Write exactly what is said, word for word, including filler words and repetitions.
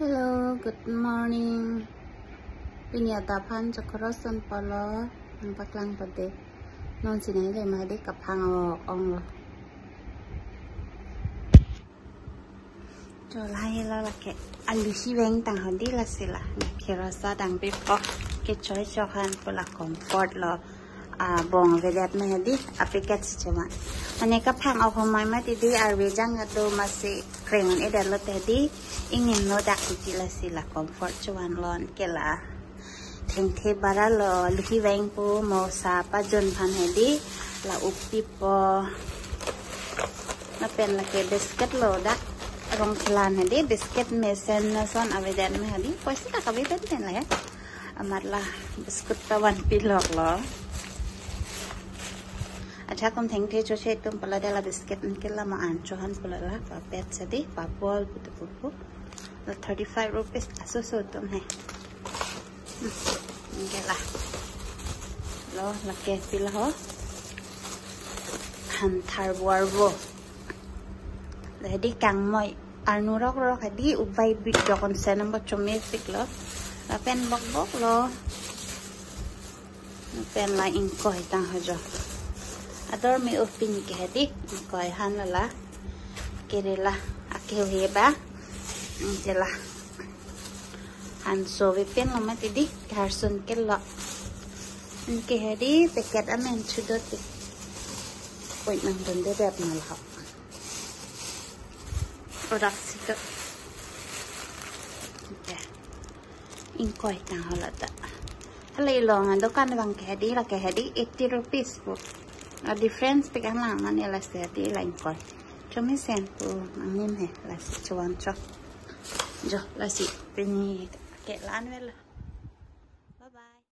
Hello, good morning. Pini adap aphan chokroson polo, nangpaklang pade. Non sinai le madi kaphang ok onglo. Cholai lo lake alusi veng tang hodi lasi la. Khirasa dang pipo kechoi chohan pula Comfort lo. Ah, bong vedet me hedi apiket si choma. Mane kaphang ok homai mati di arve jang ado masi kreng un-edet lo te di ingin lo dak titi lasi la Comfort chuan lon ke la. Thengthe bara lo luhi veng pu mo sa pajun aphan hedi la upi po. Lapen lake biscuit lo dak rong khilan hedi biscuit mesen nason avedet me hedi poisa ta kave pen pen la ya. Amat la biscuit ta van pilok lo. Acha kum thengthe cho che tum pala de la biscuit ke la ma an chohan pala la papet sadi papol putu pupu. La thirty five rupees aso so tum he. Hmm, ke la. Lo lake pila ho. Han thar buar bo. Jadi kangmoi arnu rok rok hadi ubai bit dokon senam bo chomesik lo. Lapen bok bok lo. Pen la ingkoi tang hojo. Ador me upin ke hedi ingkoi han la la. Kere la ake he ba. Jela. Han so ve pen lo mati di harsun ke lo. Ke hedi packet amen chudot di. Oi nang donde dep na la. Product sito. Okay. Ingkoi tang hala ta. Hala ilong adokan vang ke hedi la ke hedi eighty rupees pu. A difference pik alang mane lasi hedi la ingkoi. Chomesen pu nangnim he lasi chuan cho. Jo lasi pini ke lan vela.